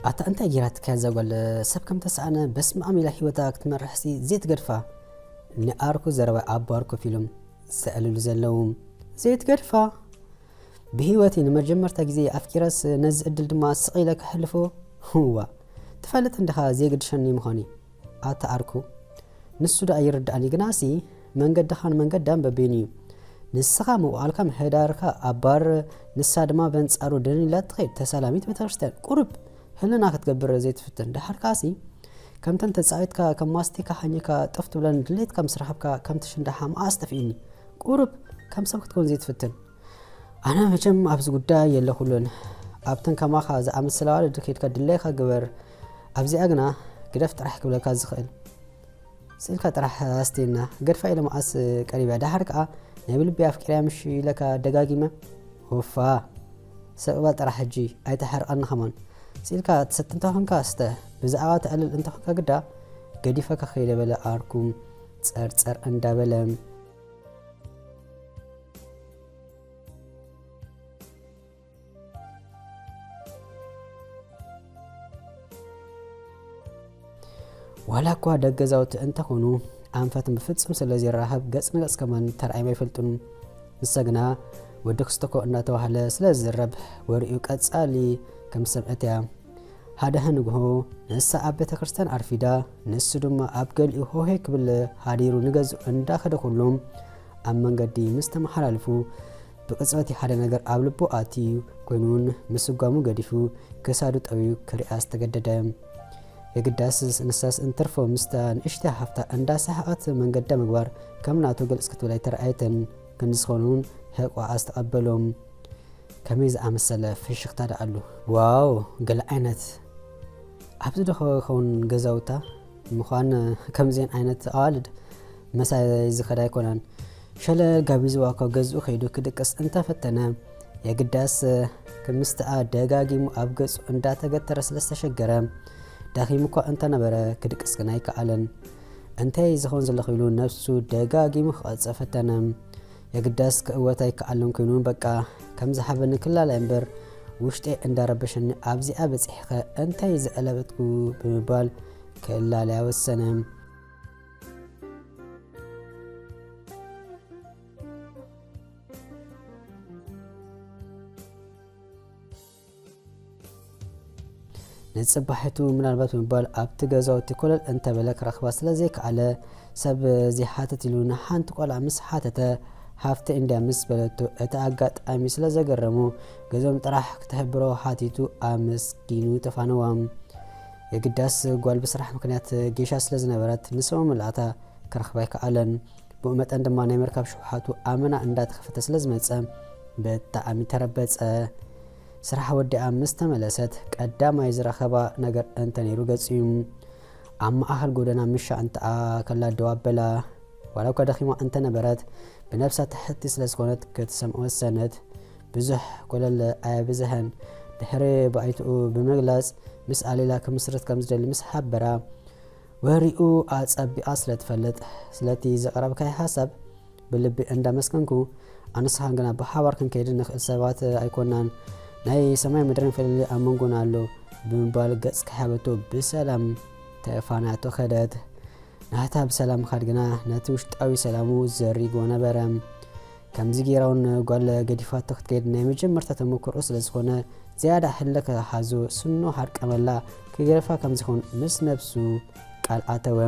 ኣታ እንታይ ጌራትካ እዛ ጓል? ሰብ ከም ተሰኣነ በስመ ኣብ ኢላ ህይወታ ክትመርሕሲ ዘይትገድፋ። ንኣርኩ ዘረባ ኣብ ባር ኮፍ ኢሎም ዘዕልሉ ዘለዉ። ዘይትገድፋ? ብህይወተይ ንመጀመርታ ግዜ ኣፍቂረስ ነዚ ዕድል ድማ ስቕ ኢለ ከሕልፎ? እዋ፣ ትፈልጥ እንዲኻ ዘይግድሸኒ ምዃኑ። ኣታ ኣርኩ፣ ንሱ ደኣ ይርድኣኒ፣ ግናሲ መንገድኻን መንገዳን በበይኑ እዩ። ንስኻ መውዓልካ ምሕዳርካ ኣብ ባር፣ ንሳ ድማ በንጻሩ ደኒላ ትኸይድ ተሳላሚት ቤተክርስትያን። ቁሩብ ህልና ክትገብር ዘይትፍትን። ደሓር ከኣሲ ከምተን ተጻዊትካ ከም ማስቲካ ሓኝካ ጥፍ ትብለን ድሌትካ ምስ ረኸብካ ከምቲ ሽንዳሓ መኣስ ጠፊኡኒ። ቁሩብ ከም ሰብ ክትከውን ዘይትፍትን። ኣነ መቸም ኣብዚ ጉዳይ የለኹሉን። ኣብተን ከማኻ ዝኣመሰላ ኣዋልድ ከይድካ ድሌኻ ግበር። ኣብዚኣ ግና ግደፍ ጥራሕ ክብለካ ዝኽእል። ስኢልካ ጥራሕ ኣስቴና፣ ገድፋ ኢለ መዓስ ቀሪበያ? ደሓር ከኣ ናይ ብልቢ ኣፍቂረያ ምሽ ኢለካ ደጋጊመ። ኦፋ፣ ሰብ እባ ጥራሕ ሕጂ ኣይተሕርቐኒ ከማን። ስኢልካ ትሰቲ እንተኾንካ ስተ፣ ብዛዕባ ተዕልል እንተኾንካ ግዳ ገዲፈካ ከይደ በለ ኣርኩም ጸርጸር እንዳበለ። ዋላ እኳ ደገ ገዛውቲ እንተኾኑ ኣንፈት ብፍጹም ስለ ዘይራኸብ ገጽ ንገጽ ከማን ተራእዮም ኣይፈልጡን። ንሳ ግና ወዲ ክስተኮ እናተባህለ ስለ ዝዝረብ ወሬኡ ቀጻሊ ከም ዝሰምዐት እያ። ሓደ ንግሆ ንሳ ኣብ ቤተ ክርስቲያን ኣርፊዳ፣ ንሱ ድማ ኣብ ገሊኡ ሆሄ ክብል ሃዲሩ ንገዝኡ እንዳኸደ ኩሉ ኣብ መንገዲ ምስ ተመሓላልፉ ብቅጽበት ሓደ ነገር ኣብ ልቡ ኣትዩ ኮይኑን ምስጓሙ ገዲፉ ክሳዱ ጠውዩ ክሪኣ ዝተገደደ። የግዳስ ንሳስ እንትርፎ ምስታ ንእሽተይ ሓፍታ እንዳሰሓቐት መንገዳ ምግባር ከም ናቱ ግልጽ ክትብል ኣይተረኣየትን። ክንዲ ዝኾኑን ሕቋ ኣስተቐበሎም። ከመይ ዝኣመሰለ ፍሽኽታ ደኣሉ! ዋው፣ ገለ ዓይነት! ኣብዚ ዶ ክኸውን ገዛውታ? ምዃን ከምዚአን ዓይነት ኣዋልድ ምሳይ ዝኸዳ ኣይኮናን። ሸለል ጋቢዝዋ ካብ ገዝኡ ከይዱ ክድቅስ እንተፈተነ፣ የግዳስ ክምስትኣ ደጋጊሙ ኣብ ገጹ እንዳተገተረ ስለ ዝተሸገረ፣ ደኺሙ እኳ እንተነበረ ክድቅስ ግን ኣይከኣለን። እንታይ ዝኸውን ዘለኹ ኢሉ ነብሱ ደጋጊሙ ክቐጽዕ ፈተነ። የግዳስ ክእወት ኣይከኣልን ኮይኑ፣ በቃ ከም ዝሓበኒ ክላላይ እምበር ውሽጠይ እንዳረበሸኒ፣ ኣብዚኣ በጺሕኸ እንታይ ዘዕለበትኩ ብምባል ክላለያ ወሰነ። ንጽባሒቱ ምናልባት ብምባል ኣብቲ ገዛውቲ ኮለል እንተበለ ክረኽባ ስለ ዘይከኣለ፣ ሰብ ዘይሓትት ኢሉ ንሓንቲ ቆልዓ ምስ ሓተተ፣ ሃፍተይ እንድያ ምስ በለቶ፣ እቲ ኣጋጣሚ ስለ ዘገረሞ፣ ገዝኦም ጥራሕ ክትሕብሮ ሓቲቱ ኣመስጊኑ ተፋነዋ። የግዳስ ጓል ብስራሕ ምኽንያት ጌሻ ስለ ዝነበረት፣ ንሰሙን ምልኣታ ክረኽባ ኣይከኣለን። ብኡ መጠን ድማ ናይ ምርካብ ሽውሓቱ ኣመና እንዳተኸፈተ ስለ ዝመጸ፣ ብጣዕሚ ተረበጸ። ስራሕ ወዲኣ ምስ ተመለሰት፣ ቀዳማይ ዝረኸባ ነገር እንተ ነይሩ ገጹ እዩ። ኣብ ማእኸል ጎደና ምሻ እንተኣ ከላ ደው ኣበላ። ዋላ እኳ ደኺማ እንተ ነበረት፣ ብነብሳ ትሕቲ ስለ ዝኾነት ክትሰምዖ ወሰነት። ብዙሕ ኮለል ኣየብዝሐን። ድሕሪ ብኣይትኡ ብምግላጽ፣ ምስ ኣሊላ ክምስርት ከም ዝደሊ ምስ ሓበራ፣ ወሪኡ ኣጸቢቓ ስለ ትፈልጥ፣ ስለቲ ዘቕረብካይ ሓሳብ ብልቢ እንዳመስገንኩ፣ ኣነስኻን ግና ብሓባር ክንከይድ ንኽእል ሰባት ኣይኮናን። ናይ ሰማይ ምድርን ፍልልይ ኣብ መንጎና ኣሎ ብምባል ገጽ ከይሃበቶ ብሰላም ተፋንያቶ ከደት። ናታ ብሰላም ምኻድ ግና ነቲ ውሽጣዊ ሰላሙ ዘሪጎ ነበረ። ከምዚ ጌራ እውን ጓል ገዲፋቶ ክትከይድ ናይ መጀመርታ ተመክሮ ስለ ዝኾነ፣ ዝያዳ ሕልክ ሓዞ ስኖ ሃርቀመላ ክገድፋ ከም ዝኾን ምስ ነብሱ ቃል ኣተወ።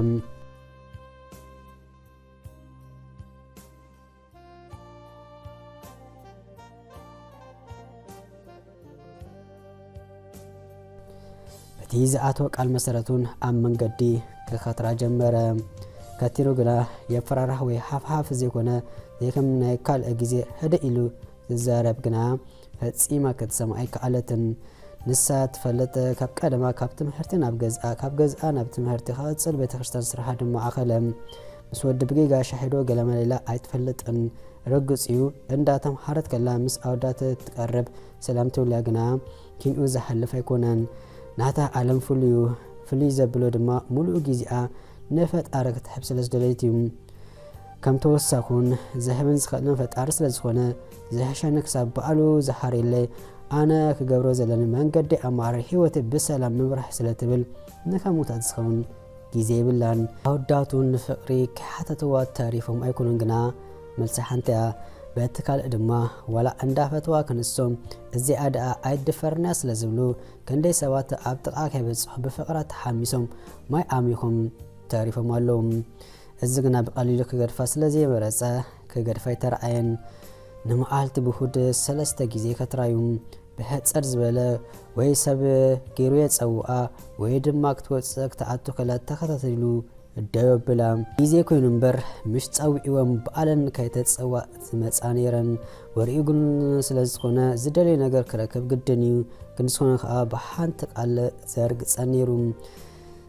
በቲ ዝኣተወ ቃል መሰረት እውን ኣብ መንገዲ ክኸትራ ጀመረ። ከቲሩ ግና የፈራርሕ ወይ ሓፍሓፍ ዘይኮነ፣ ዘይከም ናይ ካልእ ግዜ ህድእ ኢሉ ዝዛረብ ግና ፈጺማ ክትሰምዓ ኣይከኣለትን። ንሳ ትፈልጥ፣ ካብ ቀደማ ካብ ትምህርቲ ናብ ገዝኣ፣ ካብ ገዝኣ ናብ ትምህርቲ ክቕጽል፣ ቤተክርስትያን ስርሓ ድማ ኣኸለ። ምስ ወዲ ብጌጋ ሻሂ ዶ ገለመለ ኢላ ኣይትፈልጥን። ርግጽ እዩ፣ እንዳተምሃረት ከላ ምስ ኣወዳት ትቀርብ ሰላም ትብላ ግና ኪንኡ ዝሓልፍ ኣይኮነን። ናታ ዓለም ፍሉይ እዩ። ፍልይ ዘብሎ ድማ ምሉእ ግዜኣ ንፈጣሪ ክትሕብ ስለ ዝደለየት እዩ። ከም ተወሳኹን ዝህብን ዝኽእልን ፈጣሪ ስለ ዝኾነ፣ ዝሕሸኒ ክሳብ ባዕሉ ዝሓርየለይ ኣነ ክገብሮ ዘለኒ መንገዲ ኣማራሪ ህይወት ብሰላም ምብራሕ ስለ ትብል ንከምኡታት ዝኸውን ግዜ የብላን። ኣወዳቱ ንፍቕሪ ከይሓተትዋ ተሪፎም ኣይኮኑን ግና መልሲ ሓንቲ እያ። በቲ ካልእ ድማ ዋላ እንዳፈትዋ ክንሶም እዚኣ ደኣ ኣይድፈርንያ ስለ ዝብሉ ክንደይ ሰባት ኣብ ጥቓ ከይበጽሑ ብፍቕራ ተሓሚሶም ማይ ኣሚኹም ተሪፎም ኣለዉ። እዚ ግና ብቐሊሉ ክገድፋ ስለ ዘይመረጸ ክገድፋ ኣይተራእየን። ንመዓልቲ ብሁድ ሰለስተ ግዜ ከትራዩ ብሕጽር ዝበለ ወይ ሰብ ገይሩ የጸውኣ ወይ ድማ ክትወጽእ ክትኣቱ ከላ ተኸታተሉ ደው ኣብላ። ግዜ ኮይኑ እምበር ምሽ ጸዊዕወን ባዕለን ከይተጸዋእ ዝመጻ ነይረን። ወሪኡ ግን ስለ ዝኾነ ዝደልዮ ነገር ክረክብ ግድን እዩ። ግን ዝኾነ ከኣ ብሓንቲ ቃል ዘርግጸን ነይሩ።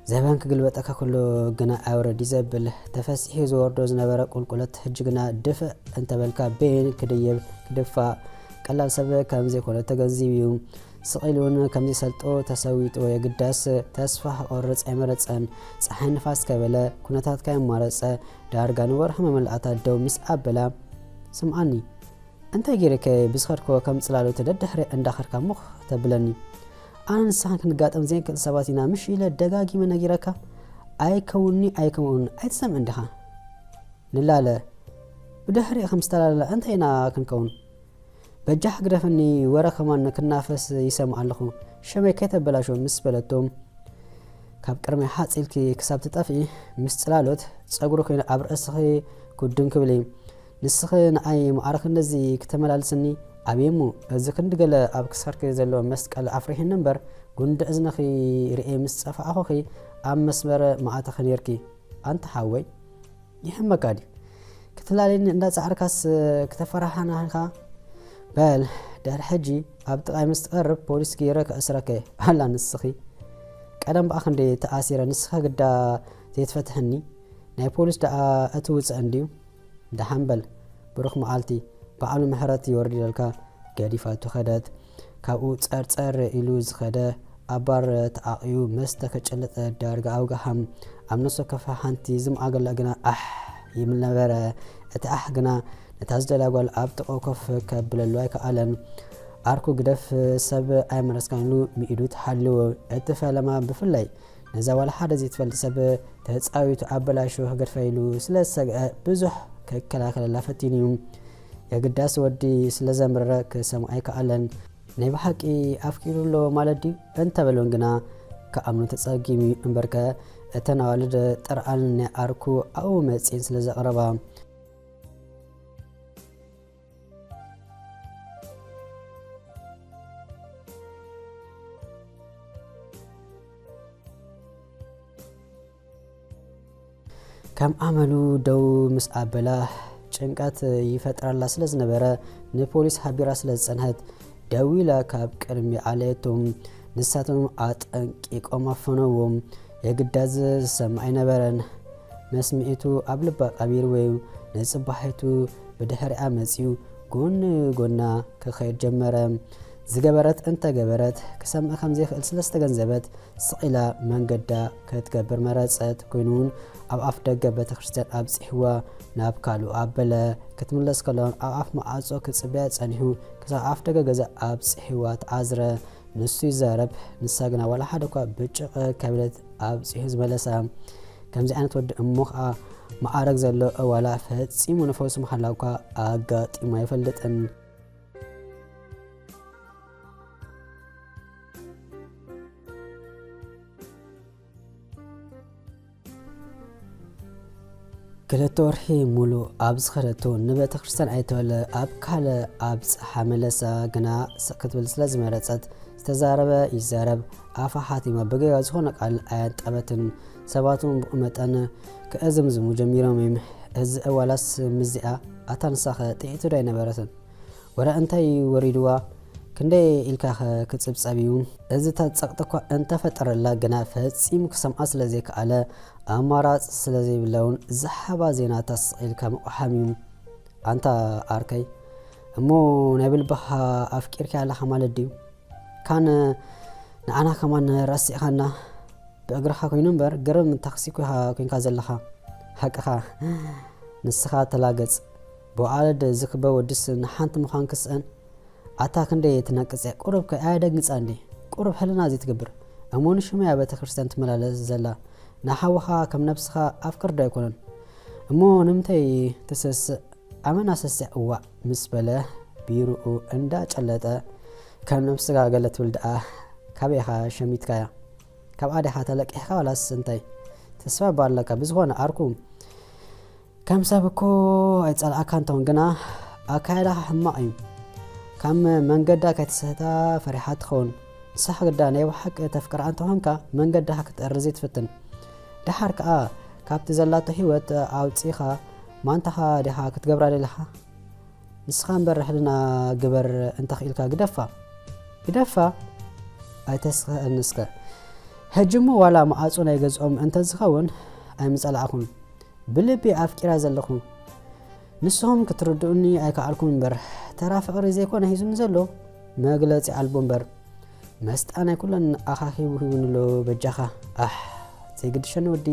ዘበን ክግልበጠካ ከሎ ግና ኣውረድ እዩ ዘብል። ተፈሲሑ ዝወርዶ ዝነበረ ቁልቁለት ሕጂ ግና ድፍእ እንተበልካ በየን ክድየብ ክድፋእ ቀላል ሰብ ከም ዘይኮነ ተገንዚቡ እዩ። ስቕ ኢሉ እውን ከም ዘይሰልጦ ተሰዊጡ የግዳስ ተስፋ ክቆርጽ ኣይመረጸን። ጸሓይ ንፋስ ከበለ ኩነታት ከየማረጸ ዳርጋ ንወርሒ መመላእታ ደው ምስ ኣበላ ስምዓኒ። እንታይ ገይረከ ብዝኸድኮ ከም ጽላሎት ደድሕሪ እንዳኸድካ ሞኽ ተብለኒ። ኣነ ንስኻን ክንጋጠም ዘይንክእል ሰባት ኢና ምሽ ኢለ ደጋጊመ ነጊረካ። ኣይከውንኒ ኣይከውን ኣይትሰምዕን ዲኻ? ንላለ ብድሕሪ ከም ዝተላለና እንታይ ኢና ክንከውን? በጃሕ ግደፈኒ ወረ ከማን ክናፈስ ይሰምዕ ኣለኹ። ሸመይ ከይተበላሾ ምስ በለቶ ካብ ቅድመይ ሓፂልኪ ክሳብ ትጠፍኢ ምስ ጽላሎት ጸጉሪ ኮይኑ ኣብ ርእስኺ ኩድም ክብል እዩ። ንስኺ ንኣይ ማዕረ ክንድዚ ክተመላልስኒ ኣብየሞ እዚ ክንዲ ገለ ኣብ ክሳድኪ ዘሎ መስቀል ኣፍሪሕኒ እምበር ጉንዲ እዝንኺ ርእየ ምስ ጸፋዕኹኺ ኣብ መስመር ምኣተኺ ነይርኪ ኣንታ ሓወይ። ይሕመካ ድዩ? ክትላለኒ እንዳጻዕርካስ ክተፈራሓናኻ? በል ድሕሪ ሕጂ ኣብ ጥቓይ ምስ ትቐርብ ፖሊስ ገይረ ክእስረከ ኣላ ንስኺ። ቀደም ብኣ ክንደይ ተኣሲረ ንስኻ ግዳ ዘይትፈትሕኒ ናይ ፖሊስ ደኣ እቲ ውፅእ እንድዩ። ደሓን በል ብሩኽ መዓልቲ ባዕሉ ምሕረት ይወርድለካ። ገዲፋቱ ኸደት። ካብኡ ጸርጸር ኢሉ ዝኸደ ኣባር ተዓቕዩ መስተ ከጨለጠ ዳርጋ ኣውጋሃም ኣብ ነፍሲ ወከፍ ሓንቲ ዝምዓገላ ግና ኣሕ ይብል ነበረ። እቲ ኣሕ ግና ነታ ዝደልያ ጓል ኣብ ጥቕኡ ኮፍ ከብለሉ ኣይከኣለን። ዓርኩ ግደፍ ሰብ ኣይመለስካን ኢሉ ምኢዱ ተሓልዎ። እቲ ፈለማ ብፍላይ ነዛ ዋላ ሓደ ዘይትፈልጥ ሰብ ተጻዊቱ ኣበላሽዎ ክገድፋ ኢሉ ስለ ዝሰግአ ብዙሕ ከከላኸለላ ፈቲኑ እዩ። የግዳስ ወዲ ስለ ዘምረረ ክሰምዖ ኣይከኣለን። ናይ ብሓቂ ኣፍቂሩ ኣሎ ማለት ድዩ እንተበሎን ግና ክኣምኖ ተጸጊሙ እዩ። እምበርከ እተን ኣዋልድ ጥርዓን ናይ ዓርኩ ኣብኡ መጺኤን ስለ ዘቕረባ። ከም ኣመሉ ደው ምስ ኣበላ ጭንቀት ይፈጥረላ ስለ ዝነበረ ንፖሊስ ሓቢራ ስለ ዝጸንሐት ደዊላ ካብ ቅድሚ ኣለየቶም። ንሳቶም ኣጠንቂቆም ኣፈነዎም። የግዳዝ ዝሰምዕ ኣይነበረን። መስምዒቱ ኣብ ልባ ቀቢርዎ እዩ። ንጽባሒቱ ብድሕሪኣ መጺኡ ጎኒ ጎና ክኸይድ ጀመረ። ዝገበረት እንተገበረት ክሰምዕ ከም ዘይክእል ስለ ዝተገንዘበት ስቕ ኢላ መንገዳ ክትገብር መረጸት። ኮይኑ እውን ኣብ ኣፍ ደገ ቤተ ክርስቲያን ኣብጺሕዋ ናብ ካልኡ ኣበለ። ክትምለስ ከሎ ኣብ ኣፍ መዓጾ ክጽበያ ጸኒሑ ክሳብ ኣፍ ደገ ገዛ ኣብጺሕዋ ተዓዝረ። ንሱ ይዛረብ፣ ንሳ ግና ዋላ ሓደ እኳ ብጭቕ ከይበለት ኣብጺሑ ዝመለሳ። ከምዚ ዓይነት ወዲ እሞ ኸኣ መዓረግ ዘሎ ዋላ ፈጺሙ ንፈውሲ መሓላ እኳ ኣጋጢሙ ኣይፈልጥን። ክልተ ወርሒ ሙሉእ ኣብ ዝኸደቶ ንቤተ ክርስቲያን ኣይተወለ ኣብ ካልእ ኣብጽሓ መለሳ ግና ስቕ ክትብል ስለ ዝመረጸት ዝተዛረበ ይዛረብ ኣፋ ሓቲማ ብጌጋ ዝኾነ ቃል ኣየንጠበትን። ሰባት እውን ብኡ መጠን ክእዝምዝሙ ጀሚሮም እዮም። እዚ እዋላስ ምስዚኣ ኣታ ንሳኸ ጥዒቱ ዶ ኣይነበረትን? ወረ እንታይ ወሪድዋ? ክንደይ ኢልካኸ ክጽብጸብ እዩ? እዚ ጸቕጢ እኳ እንተፈጠረላ ግና ፈጺሙ ክሰምዓ ስለ ዘይከኣለ ኣማራጺ ስለ ዘይብላ እውን ዝሃባ ዜናታት ስቕ ኢልካ ምቕሓም እዩ። ኣንታ ዓርከይ እሞ ናይ ብልብኻ ኣፍቂርካያ ኣለኻ ማለት ድዩ? ካን ንዓና ከማን ረሲዕኻና? ብእግርኻ ኮይኑ እምበር ግርም ታክሲ እኮ ኢኻ ኮይንካ ዘለኻ። ሓቅኻ ንስኻ ተላገጽ። ብኣለድ ዝክበ ወድስ ንሓንቲ ምዃን ክስእን ኣታ ክንደይ ትነቅጽ እያ፣ ቁሩብ ከ ኣየደንግጻ እንዴ? ቁሩብ ሕልና ዘይትገብር? እሞ ንሽመያ ቤተ ክርስቲያን ትመላለስ ዘላ ንሓውኻ ከም ነብስኻ ኣፍቅር ዶ ኣይኮነን? እሞ ንምንታይ ትስስዕ? ኣመና ስስዕ እዋእ ምስ በለ ቢሩኡ እንዳ ጨለጠ ከም ነብስኻ ገለ ትብል ደኣ ካበይ ኢኻ ሸሚትካያ? ካብ ኣዴኻ ተለቂሕካ ዋላስ እንታይ? ተስፋ እባ ኣለካ። ብዝኾነ ኣርኩ ከም ሰብ እኮ ኣይጸልኣካ እንተኾን ግና ኣካይዳኻ ሕማቕ እዩ። ካብ መንገዳ ከይትስሕታ ፈሪሓ ትኸውን። ንስኻ ግዳ ናይ ብሓቂ ተፍቅራ እንተኾንካ መንገድኻ ክትእርዝ ትፍትን። ደሓር ከኣ ካብቲ ዘላቶ ህይወት ኣውጺኻ ማንታኻ ዲኻ ክትገብራ ደሊኻ? ንስኻ እምበር ሕልና ግበር እንተኽኢልካ ግደፋ። ግደፋ ኣይተስኽአኒ እስከ። ሕጂ እሞ ዋላ መዓጹ ናይ ገዝኦም እንተዝኸውን ኣይምጸላእኹን። ብልቢ ኣፍቂራ ዘለኹ። ንስኹም ክትርድኡኒ ኣይከኣልኩም እምበር፣ ተራ ፍቕሪ ዘይኮነ ሒዙኒ ዘሎ፣ መግለጺ ኣልቦ እምበር። መስጣ ናይ ኩለን ኣኻኺቡ ሂቡኒ ኣሎ በጃኻ። ኣሕ፣ ዘይግድሸኒ ወዲ፣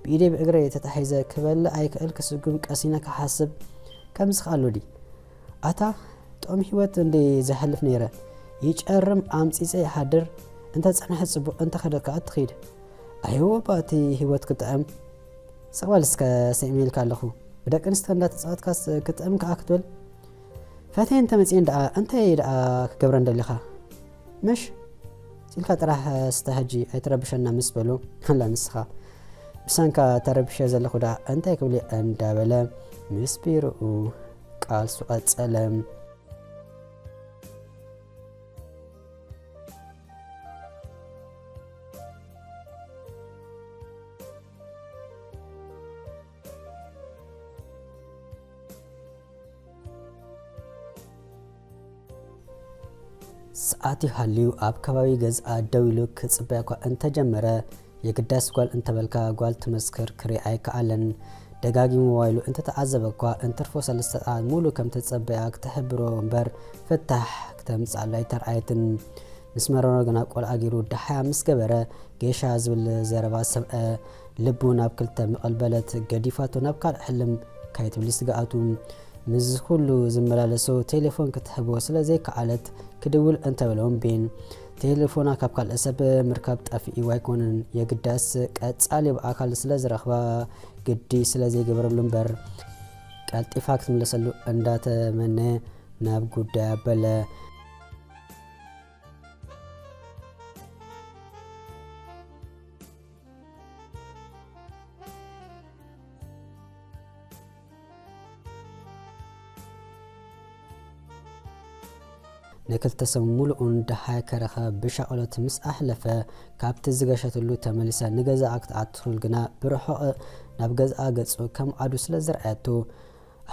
ብኢደይ ብእግረይ ተታሒዘ ክበልዕ ኣይክእል ክስጉም ቀሲነ ክሓስብ ከምዚ ከኣሎ ድዩ? ኣታ ጥዑም ህይወት እንደ ዘሕልፍ ነይረ። ይጨርም ኣምጺጸ ይሓድር፣ እንተ ጸንሐ ጽቡቕ፣ እንተ ከደ ከኣ ትኺድ። ኣይወ እባ እቲ ህይወት ክጥዕም። ስቕ በል እስከ ስዒመ ኢልካ ኣለኹ። ብደቂ ኣንስትዮ እንዳተጻወትካስ ክጥዕም ከኣ ክትብል? ፈትየን ተመጺኤን ደኣ እንታይ ደኣ ክገብረን ደሊኻ? ምሽ ኢልካ ጥራሕ ስተ ሕጂ ኣይትረብሸና ምስ በሉ፣ ኣላ ንስኻ ብሰንካ ተረቢሸ ዘለኹ ደኣ እንታይ ክብል እየ እንዳበለ ምስ ቢሮኡ ቃልሱ ቀጸለ። ሰዓት ይሃልዩ ኣብ ከባቢ ገዝኣ ደው ኢሉ ክጽበያ እኳ እንተጀመረ፣ የግዳስ ጓል እንተበልካ ጓል ትመስክር ክርኢ ኣይከኣለን። ደጋጊሙ ሞባይሉ እንተተዓዘበ እኳ፣ እንትርፎ ሰለስተ ሰዓት ሙሉ ከም ተጸበያ ክትሕብሮ እምበር ፍታሕ ክተምጽኣሉ ኣይተርኣየትን። ምስ መረሮ ግና ቆልዓ ገይሩ ደሓያ ምስ ገበረ፣ ጌሻ ዝብል ዘረባ ሰምዐ። ልቡ ናብ ክልተ ምቕል በለት፣ ገዲፋቶ ናብ ካልእ ሕልም ከይትብል ስግኣቱ። ምስዚ ኩሉ ዝመላለሶ ቴሌፎን ክትህቦ ስለ ዘይከኣለት ክድውል እንተበሎም ቤን፣ ቴሌፎና ካብ ካልእ ሰብ ምርካብ ጠፊእዋ ኣይኮነን፣ የግዳስ ቀጻሊ ብኣካል ስለ ዝረኽባ ግዲ ስለ ዘይገበረሉ እምበር፣ ቀልጢፋ ክትምለሰሉ እንዳተመነ ናብ ጉዳያ በለ። ንክልተ ሰብ ሙሉኡን ደሃይ ከረኸ ብሻቕሎት ምስ ኣሕለፈ፣ ካብቲ ዝገሸትሉ ተመሊሳ ንገዛኣ ክትኣቱ ትብል ግና፣ ብርሑቕ ናብ ገዛኣ ገጹ ከም ኣዱ ስለ ዝረኣየቶ፣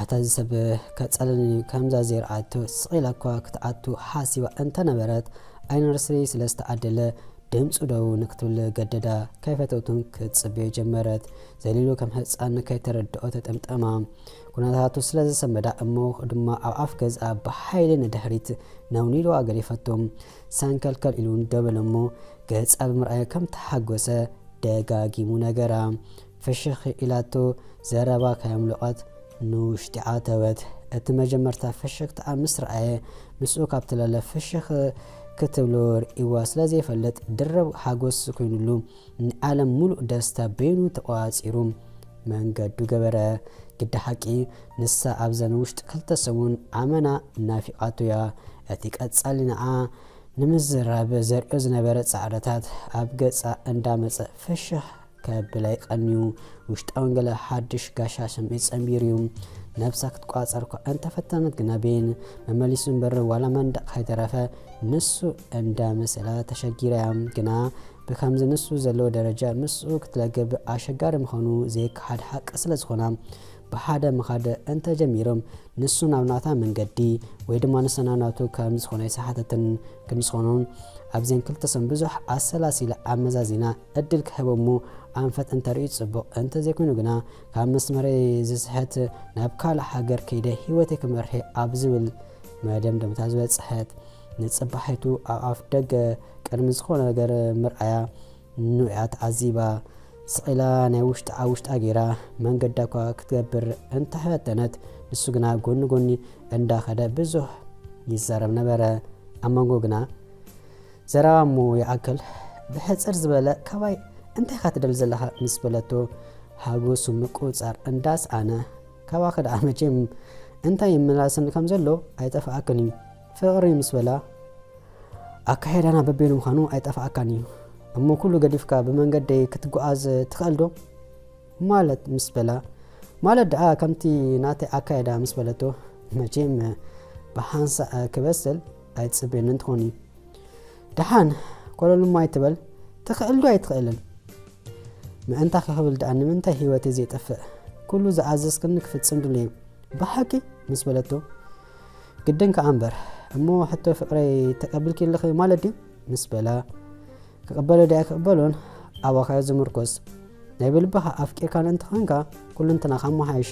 ኣታ እዚ ሰብ ከጸልለኒ እዩ፣ ከምዛ ዘይረኣየቶ ስቕ ኢላ እኳ ክትኣቱ ሓሲባ እንተነበረት፣ ኣይነርስሪ ስለ ዝተዓደለ፣ ድምጹ ደው ንክትብል ገደዳ። ከይፈተወቱን ክትጽበዮ ጀመረት። ዘሊሉ ከም ህጻን ከይተረድኦ ተጠምጠማ። ኩነታቱ ስለ ዘሰመዳ እሞ ድማ ኣብ ኣፍ ገዝኣ ብሓይሊ ንድሕሪት ነውኒድዋ ገዲፈቶ። ሰንከልከል ኢሉ ደው በለ እሞ ገጻ ብምርኣዩ ከም ተሓጎሰ ደጋጊሙ ነገራ። ፍሽኽ ኢላቶ ዘረባ ከየምለቖት ንውሽጢ ኣተወት። እቲ መጀመርታ ፍሽኽታኣ ምስ ረኣየ፣ ምስኡ ካብ ትለለ ፍሽኽ ክትብሎ ርእይዋ ስለ ዘይፈልጥ፣ ድርብ ሓጎስ ኮይኑሉ፣ ንዓለም ሙሉእ ደስታ በይኑ ተቖጻጺሩ መንገዱ ገበረ። ግዲ ሓቂ፣ ንሳ ኣብዘን ውሽጢ ክልተ ሰሙን ኣመና ናፊቓቶ እያ። እቲ ቀጻሊ ንዓ ንምዝራብ ዘርእዮ ዝነበረ ጻዕርታት ኣብ ገጻ እንዳመጸ ፍሽኽ ከብል ኣይቀንዩ። ውሽጣውን ገለ ሓድሽ ጋሻ ስምዒት ጸንቢሩ እዩ። ነብሳ ክትቋጸር እኳ እንተፈተነት ግና ቤን መመሊሱ እምበር ዋላ መንደቕ ከይተረፈ ንሱ እንዳመሰላ ተሸጊራ እያ። ግና ብከምዚ ንሱ ዘለዎ ደረጃ ምስኡ ክትለግብ ኣሸጋሪ ምዃኑ ዘይከሓድ ሓቂ ስለ ዝኾና ብሓደ ምኻድ እንተጀሚሮም ንሱ ናብ ናታ መንገዲ ወይ ድማ ንሳ ናብ ናቱ ከም ዝኾነ ኣይሰሓተትን። ክንስኾኑን ኣብዘን ክልተ ሰም ብዙሕ ኣሰላሲላ ኣመዛዚና ዕድል ክህቦ እሞ ኣንፈት እንተርእዩ ጽቡቕ፣ እንተዘይኮይኑ ግና ካብ መስመረይ ዝስሕት ናብ ካልእ ሃገር ከይደ ህይወተይ ክመርሕ ኣብ ዝብል መደምደምታ ዝበጽሐት። ንጽባሒቱ ኣብ ኣፍ ደገ ቅድሚ ዝኾነ ነገር ምርኣያ ንዑያ ተዓዚባ። ስቕ ኢላ ናይ ውሽጣ ውሽጣ ገይራ መንገዳ እኳ ክትገብር እንተፈተነት፣ ንሱ ግና ጎኒ ጎኒ እንዳኸደ ብዙሕ ይዛረብ ነበረ። ኣብ መንጎ ግና ዘረባ እሞ ይኣክል ብሕጽር ዝበለ ካባይ እንታይ ኢኻ ትደሊ ዘለኻ ምስ በለቶ፣ ሓጎሱ ምቁጽጻር እንዳስኣነ፣ ካባኺ ደኣ መቸም እንታይ ይመላለሰኒ ከም ዘሎ ኣይጠፍኣክን እዩ። ፍቕሪ ምስ በላ ኣካየዳና በበይኑ ምዃኑ ኣይጠፍኣካን እዩ። እሞ ኩሉ ገዲፍካ ብመንገደይ ክትጓዓዝ ትኽእል ዶ? ማለት ምስ በላ፣ ማለት ደኣ ከምቲ ናተይ ኣካየዳ ምስ በለቶ፣ መቸም ብሓንሳእ ክበስል ኣይትጽበየንን ትኾኒ። ደሓን ኮለል እሞ ኣይትበል፣ ትኽእል ዶ ኣይትኽእልን? ምእንታኺ ክብል ደኣ ንምንታይ ህይወተይ ዘይጠፍእ? ኩሉ ዝኣዘዝክኒ ክፍጽም ድሉየ። ብሓቂ? ምስ በለቶ፣ ግድን ከኣ እምበር። እሞ ሕቶ ፍቕረይ ተቐቢልኪ ኣለኺ ማለት ድዩ? ምስ በላ፣ ክቕበሎ ድኣ ኣይክቕበሎን ኣባኻዮ ዝምርኮስ። ናይ ብልብኻ ኣፍቂርካኒ እንተኾንካ ኩልንትናኻ ኣመሓይሽ።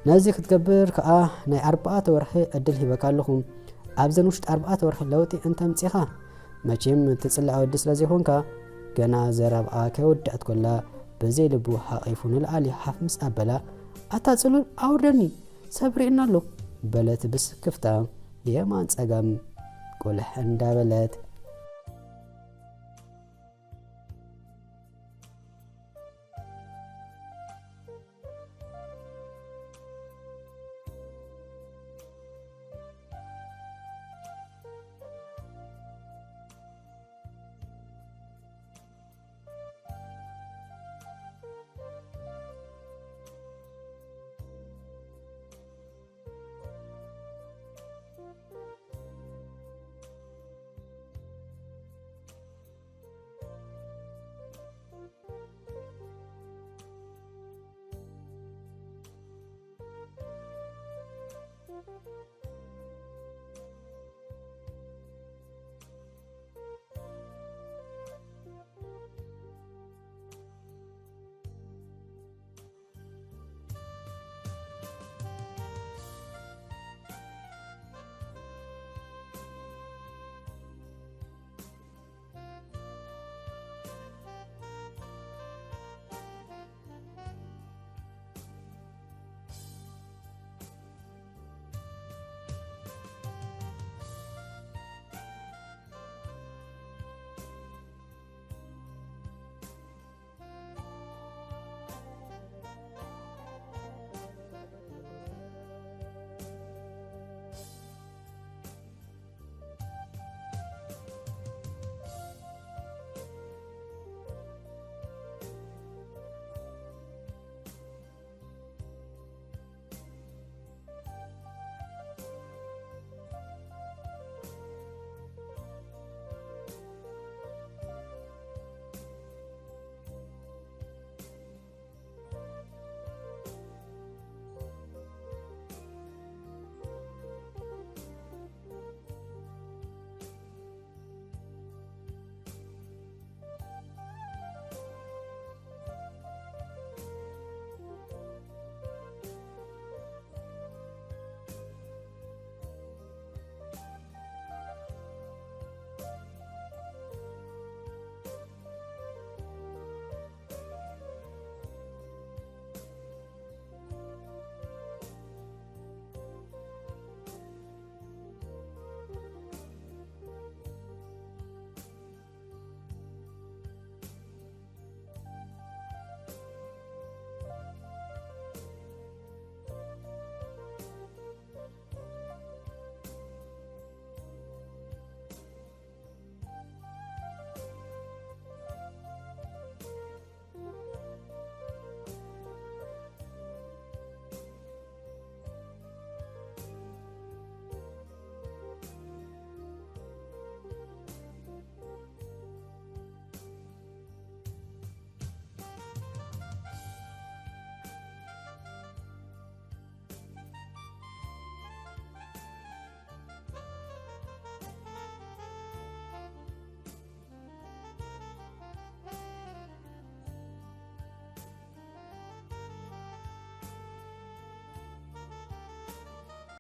ነዚ ክትገብር ከኣ ናይ ኣርባዕተ ወርሒ ዕድል ሂበካ ኣለኹ። ኣብዘን ውሽጢ ኣርባዕተ ወርሒ ለውጢ እንተምጺኻ፣ መቸም ትጽላእ ወዲ ስለ ዘይኮንካ፣ ገና ዘረብኣ ከይወደኣት ኮላ ብዘይ ልቡ ሓቒፉ ንላዕሊ ሓፍ ምስ ኣበላ፣ ኣታ ጽሉል ኣውርደኒ፣ ሰብ ርኢና ኣሎ፣ በለት ብስክፍታ የማን ጸጋም ቁልሕ እንዳበለት።